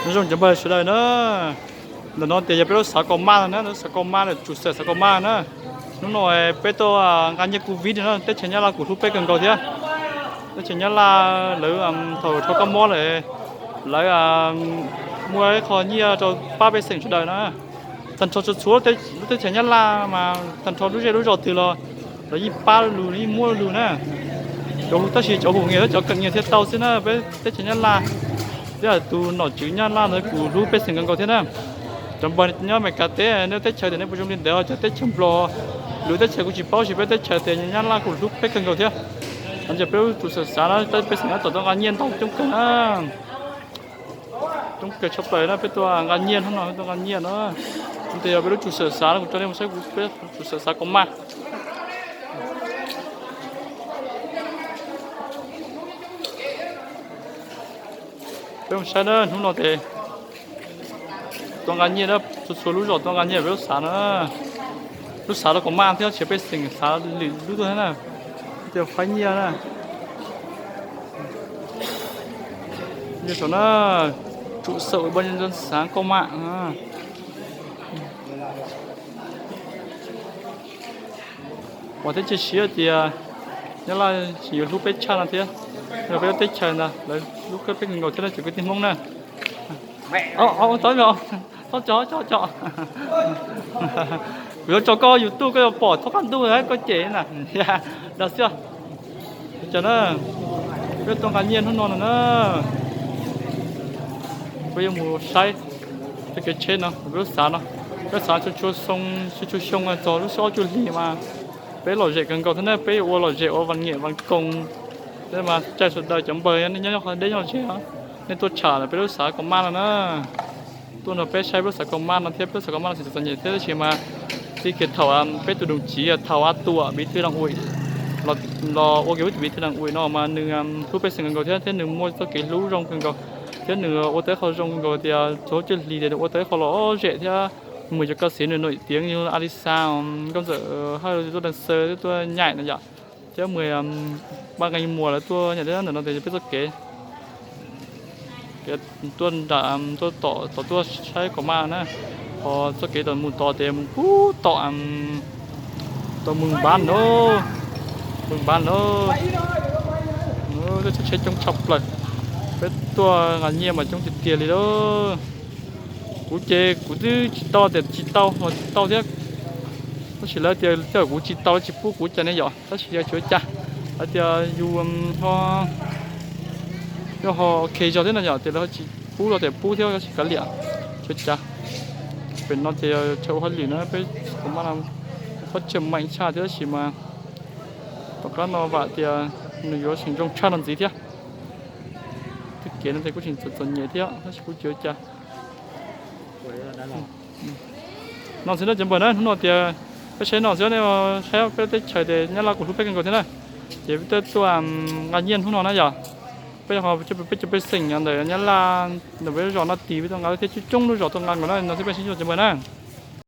Nyob zoo cov npawg sawv daws na, ntawm no tias yog peb lub xav kaus maj no na, lub xav kaus maj na, tsuas xav kaus maj na. Hnub no peb tuaj nqa nyiaj covid no na, teb chaws Nyab Laj kuj hlub peb kawg nkaus thiab. Teb chaws Nyab Laj lawv thaum dhau kab mob lawm, lawv muaj ib qho nyiaj rau pab pej xeem sawv daws na. Tag nrho txhua txhua lub teb chaws Nyab Laj mas tag nrho lub zej lub zos twg los lawv yeej pab lug, yeej muab lug na. Cov hu, tab sis cov hu nyias thiab cov kawm nyias thiaj tau xwb na. Peb teb chaws Nyab Laj, peb tus nom tswv Nyab Laj ntawd kuj hlub pej xeem kawg nkaus thiab na. Cov npawg nyob Amelikas teb, nej teb chaws tias nej puas zoo li ntawd, cov teb chaws Nplog, lwm teb chaws kuv tsis paub, sis peb teb chaws tias Nyab Laj kuj hlub peb kawg nkaus thiab. Ntawm peb lub tsuas xav xav na, peb pej xeem no tuaj nqa nyiaj ntau coob kawg na. Coob kawg tshaj plaws na, peb tuaj nqa nyiaj hnub no, peb tuaj nqa nyiaj no. Ntawm yog peb lub tsuas xav xav no, kuv tso nej mus saib kuv peb tsuas xav xav kaus maj. Peb mus saib na, hnub no ces tuaj nqa nyiaj na, txhua txhua lub zos tuaj nqa nyiaj peb lub xav na. Lub xav los kaus maj thiab, tsis yog pej xeem xav lwm lub tuaj thiab na. Tias faib nyiaj na. Nyiaj saum na, tsuas xav ua npaj xav kaus maj. Vam thiab cia siab tias Nyab Laj tseem yuav hlub peb tshaj no thiab. Yog peb lub teb chaws ntag, lawv hlub peb kawg nkaus thiab na cov kwv tij Hmoob na. Txhob, txhob, txhob, txhob, txhob. Kuv yuav tso koj YouTube koj yuav pom txhob qab ntuj koj cem na. Dag xwb. Cov na, peb tuaj nqa nyiaj hnub no no na. Peb yuav mus saib tej kev tsheb no, peb lub xav no, peb xav tsuas tsuas xyoo, tsuas tsuas xyoo txog lub xyoo ob cuaj hlis mas peb lom zem kawg nkaus thiab na, peb yuav ua lom zem ua vas nyem vas koos. Thiab mas caij sawv daws cov npawg nej nyob qhov deb nyob ze, nej tuaj tsham peb lub xav kaus maj no na. Tuaj nrog peb saib peb lub xav kaus maj no thiab, peb lub xav kaus maj no tsis txom nyem thiab tab sis mas txij kiag thaum peb tus doom tsiv thaum a tuam Bí Thư Đảng ủy los ua kiag peb tus Bí Thư Đảng ủy no mas nws hlub pej xeem kawg nkaus thiab, thiab nws muaj txoj kev hlub zoo kawg nkaus, thiab nws ua tau ib qho zoo kawg nkaus tias txog ob cuaj hlis tias nws ua tau ib qho los zem thiab. Mus cov kav xev nws nws tiav Alisa, Nkauj Ntxawm Hawj tuaj Đăng Xơ tuaj nyaim no yom, thiab mus Paj Nqee Muas lawv tuaj nyaim thiab. Ntawm no tias peb txoj kev tuaj nram, tuaj tom, tom tuaj saib kaus maj na. Ho txoj kev tom mus tod tias mus pub tom, tom Mường Bắn no, Mường Bắn no. Tej tsheb coob tshaj plaws, peb tuaj nqa nyiaj mas coob tiag tiag li lauj. Kuv ces kuv twb tsis tau tias tsis tau los tsis tau thiab, tab sis lawv tias tej zaum kuv tsis tau lawv tsis pub kuv cas ne yom, tab sis yog tsis ua cas, lawv tias yus ho, yog ho ok zog thiab no yom, tias lawv ho tsis pub los tias pub thiab tab sis kav liam, tsis ua cas. Pem no ces chaw ua hauj lwm na, peb kaus maj no pob tsawg meem tshaj thiab tab sis mas tom qab no vam tias nws yuav tseem zoo tshaj no ntxiv thiab. Tej kev no ces kuj tseem txom txom nyem thiab tab sis kuj tsis ua cas. No xwb na cov npawg na, hnub no tias peb saib no xwb, nej saib peb teb chaws tias Nyab Laj kuj hlub peb kawg nkaus thiab na. Ces peb tuaj nqa nyiaj hnub no na yom, peb, peb cov pej xeem ntawm Nyab Laj ntawm peb zos no tid peb tuaj nqa thiab coob coob lub zos tuaj nqa nkaus na, no xwb peb saib cov npawg na.